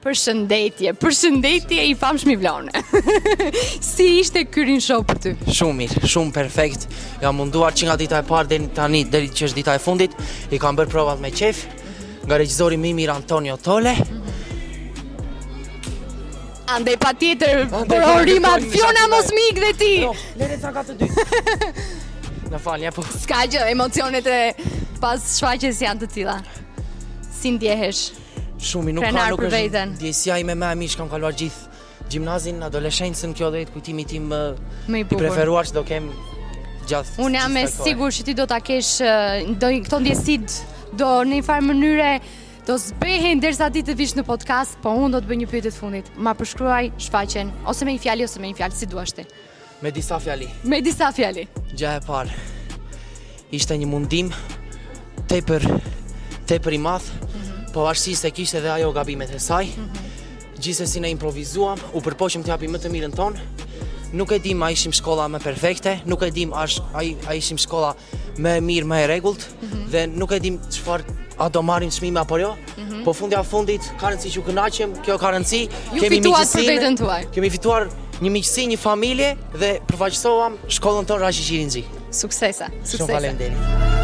Përshëndetje, përshëndetje i famshmi Vlone. si ishte ky Rin Show për ty? Shumë mirë, shumë perfekt. Jam munduar që nga dita e parë deri tani, deri që është dita e fundit, i kam bërë provat me qejf nga regjizori më i mirë Antonio Tole. Andej patjetër, për urimat, Fiona mos më ik dhe ti. Jo, lere ca ka të dy. Më falni, po. S'ka gjë, emocionet e pas shfaqjes janë të tilla. Si ndjehesh? Shumë nuk ka nuk është ndjesia ime më e mirë që kam kaluar gjithë gjimnazin, adoleshencën, kjo do jetë kujtimi tim më i preferuar që do kem gjatë Unë jam e sigurt që ti do ta kesh do këto ndjesi do në një farë mënyre do zbehen derisa ti të vish në podcast, po unë do të bëj një pyetje të fundit. Ma përshkruaj shfaqjen ose me një fjali ose me një fjalë, si duash ti. Me disa fjali. Me disa fjali. Gjëja e parë ishte një mundim tepër tepër i madh, mm -hmm. pavarësisht se kishte edhe ajo gabimet e saj. Mm -hmm. Gjithsesi ne improvizuam, u përpoqëm të japim më të mirën tonë. Nuk e dim a ishim shkolla më perfekte, nuk e dim a, a, a ishim shkolla më e mirë, më e rregullt mm -hmm. dhe nuk e dim çfarë a do marrim çmime apo jo. Mm -hmm. Po fundja fundit ka rëndësi që u kënaqëm, kjo ka rëndësi. Ju kemi fituat për veten tuaj. Kemi fituar një miqësi, një familje dhe përfaqësuam shkollën tonë Rashi Qirinxhi. Suksese, suksese. Shumë faleminderit.